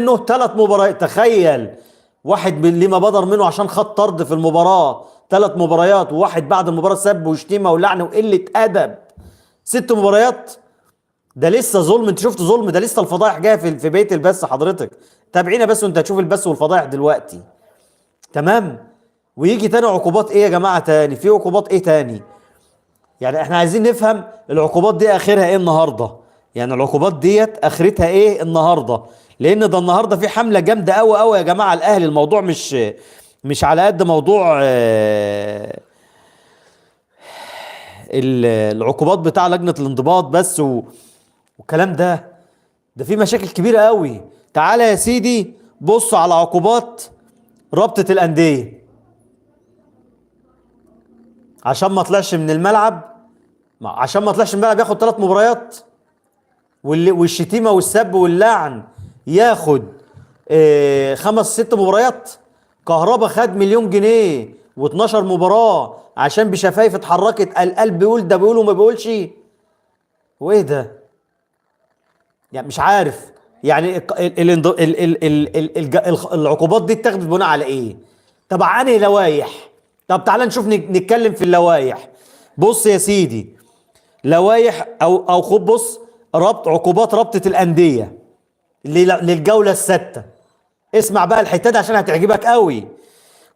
منه 3 مباريات. تخيل واحد من لما بدر منه عشان خد طرد في المباراة 3 مباريات، وواحد بعد المباراة سب وشتيمه ولعنه وقلة ادب 6 مباريات. ده لسه ظلم، انت شفت ظلم؟ ده لسه الفضايح جاية في بيت البث. حضرتك تابعينا بس وانت هتشوف البث والفضايح دلوقتي. تمام. ويجي تاني عقوبات ايه يا جماعة؟ تاني في عقوبات ايه تاني؟ يعني احنا عايزين نفهم العقوبات دي اخرها ايه النهارده؟ يعني العقوبات ديت اخرتها ايه النهارده؟ لان ده النهارده في حمله جامدة قوي قوي يا جماعة على الاهلي. الموضوع مش على قد موضوع العقوبات بتاع لجنة الانضباط بس والكلام ده، ده في مشاكل كبيرة قوي. تعالى يا سيدي بص على عقوبات رابطه الاندية عشان ما طلعش من الملعب، عشان ما طلعش من الملعب ياخد 3 مباريات، والشتيمه والسب واللعن ياخد 5 6 مباريات. كهربا خد 1,000,000 جنيه و12 مباراة عشان بشفايف اتحركت، القلب بيقول ده بيقول وما بيقولش. وايه ده؟ يعني مش عارف، يعني العقوبات دي اتاخدت بناء على ايه؟ طب انهي لوايح؟ طب تعالى نشوف نتكلم في اللوايح. بص يا سيدي، لوايح او خد بص، ربط عقوبات رابطة الأندية للجولة السادسة. اسمع بقى الحتة دي عشان هتعجبك قوي.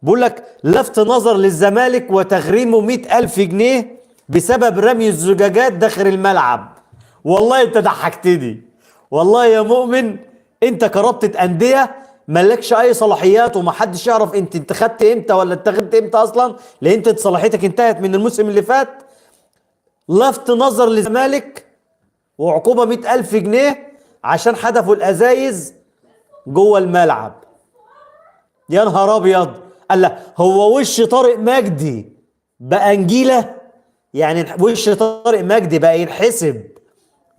بيقول لك لفت نظر للزمالك وتغريمه 100,000 جنيه بسبب رمي الزجاجات داخل الملعب. والله انت ضحكتني والله يا مؤمن. انت كرابطة أندية مالكش اي صلاحيات، ومحدش يعرف انت خدت امتى ولا اتخذت امتى اصلا، لان انت صلاحيتك انتهت من الموسم اللي فات. لفت نظر للزمالك وعقوبة 100,000 جنيه عشان حدفوا الأزايز جوه الملعب. يا نهار أبيض. قال لا، هو وش طارق مجدي بقى نجيلة؟ يعني وش طارق مجدي بقى ينحسب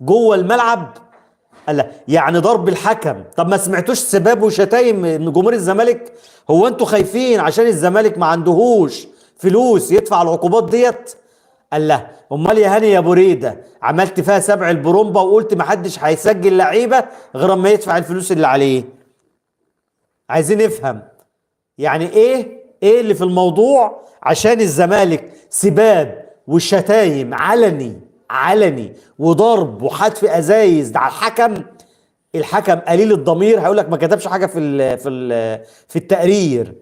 جوه الملعب؟ قال لا، يعني ضرب الحكم. طب ما سمعتوش سباب وشتايم من جمهور الزمالك؟ هو انتوا خايفين عشان الزمالك ما عندهوش فلوس يدفع العقوبات ديت؟ قال لا، امال يا هاني يا بريدة عملت فيها 7 البرومبا وقلت ما حدش هيسجل لعيبة غير اما يدفع الفلوس اللي عليه. عايزين نفهم يعني ايه اللي في الموضوع عشان الزمالك سباب والشتايم علني علني وضرب وحدف ازايز ده على الحكم. الحكم قليل الضمير هيقول لك ما كتبش حاجة في التقرير،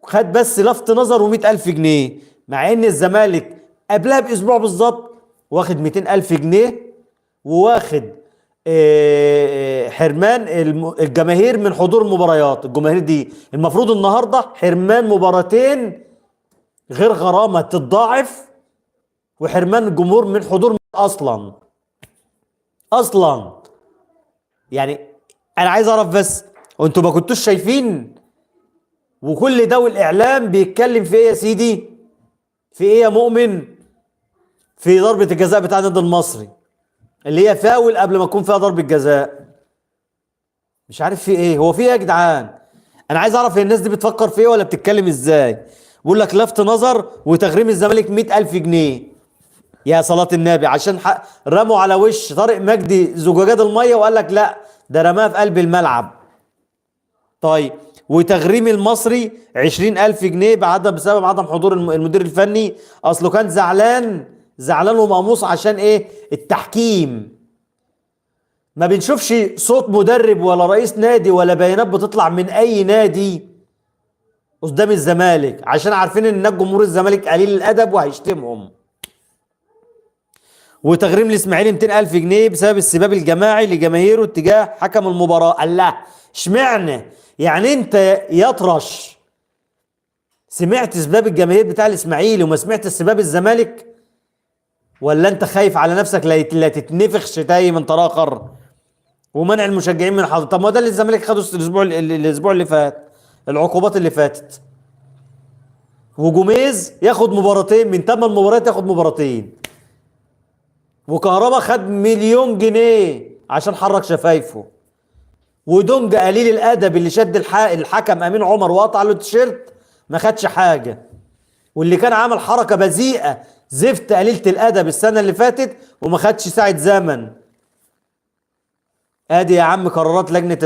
خد بس لفت نظر و100,000 جنيه، مع ان الزمالك قبلها باسبوع بالظبط واخد 200,000 جنيه وواخد حرمان الجماهير من حضور المباريات. الجماهير دي المفروض النهارده حرمان مباراتين غير غرامة تتضاعف، وحرمان الجمهور من حضور اصلا اصلا. يعني انا عايز اعرف بس، وانتوا ما كنتوش شايفين؟ وكل ده والاعلام بيتكلم في ايه يا سيدي؟ في ايه يا مؤمن؟ في ضربة الجزاء بتاع النادي المصري اللي هي فاول قبل ما تكون فيها ضربة جزاء. مش عارف في ايه، هو في ايه يا جدعان؟ انا عايز اعرف هي الناس دي بتفكر في ايه ولا بتتكلم ازاي. بيقول لك لفت نظر وتغريم الزمالك 100,000 جنيه. يا صلاة النبي، عشان رموا على وش طارق مجدي زجاجات المية وقال لك لا ده رماها في قلب الملعب. طيب، وتغريم المصري 20,000 جنيه بسبب عدم حضور المدير الفني، اصله كان زعلان ومقموص عشان ايه؟ التحكيم. ما بنشوفش صوت مدرب ولا رئيس نادي ولا بيانات بتطلع من اي نادي قدام الزمالك، عشان عارفين ان جمهور الزمالك قليل الادب وهيشتمهم. وتغريم الاسماعيلي 200,000 جنيه بسبب السباب الجماعي لجماهيره اتجاه حكم المباراة. قال لا، اشمعنى؟ يعني انت يا طرش سمعت سباب الجماهير بتاع الاسماعيلي وما سمعت سباب الزمالك؟ ولا انت خايف على نفسك لا تتنفخ شتايم انت راخر؟ ومنع المشجعين من حضور. طب ما ده اللي الزمالك خده الاسبوع اللي فات، العقوبات اللي فاتت. وجوميز ياخد مباراتين من 8 مباريات، ياخد مباراتين. وكهربا خد 1,000,000 جنيه عشان حرك شفايفه. ودونج قليل الادب اللي شد الحكم امين عمر وقطع له التيشيرت ما خدش حاجة. واللي كان عامل حركة بذيئة زفت قليله الادب السنة اللي فاتت وما خدش ساعة زمن. ادي يا عم قرارات لجنة